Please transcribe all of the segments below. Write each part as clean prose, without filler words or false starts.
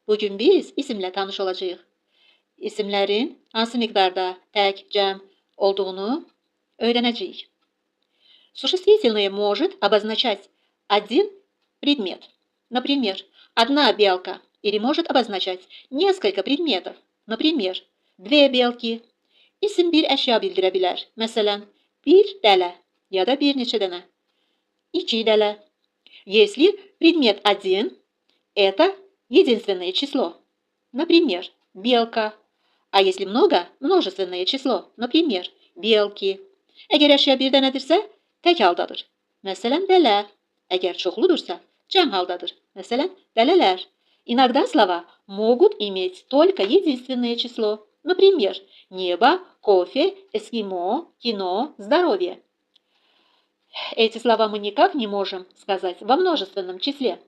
Bugün biz isimlə tanış olacağıq. İsimlərin hansı miqdarda tək, cəm olduğunu öyrənəcəyik. Существительное может обозначать один предмет. Например, одна белка, или может обозначать несколько предметов. Например, две белки. İsim bir əşya bildirə bilər. Məsələn, bir dələ ya da bir neçə dənə. İki dələ. Если предмет один, это единственное число. Например, белка. А если много, множественное число. Например, белки. Əgər əşya bir dənədirsə, tək haldadır. Məsələn, dələ. Əgər çoxludursa, cəm haldadır. Məsələn, dələlər. Иногда слова могут иметь только единственное число. Например, небо, кофе, эскимо, кино, здоровье. Эти слова мы никак не можем сказать во множественном числе.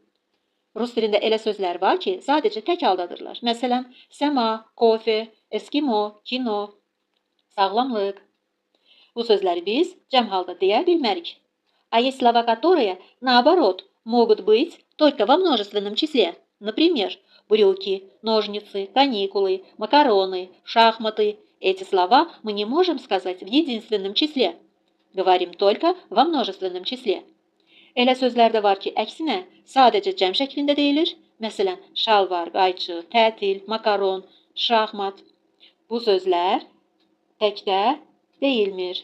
Rus dilində elə sözlər var ki, sadəcə tək haldadırlar. Məsələn, səma, kofe, eskimo, kino, sağlamlıq. Bu sözləri biz cəm halda deyə bilmərik. А есть слова, которые, наоборот, могут быть только во множественном числе. Например, брюки, ножницы, каникулы, макароны, шахматы. Эти слова мы не можем сказать в единственном числе. Говорим только во множественном числе. Elə sözlər də var ki, əksinə sadəcə cəm şəklində deyilir. Məsələn, şalvar, qayçı, tətil, makaron, şahmat. Bu sözlər təkdə deyilmir.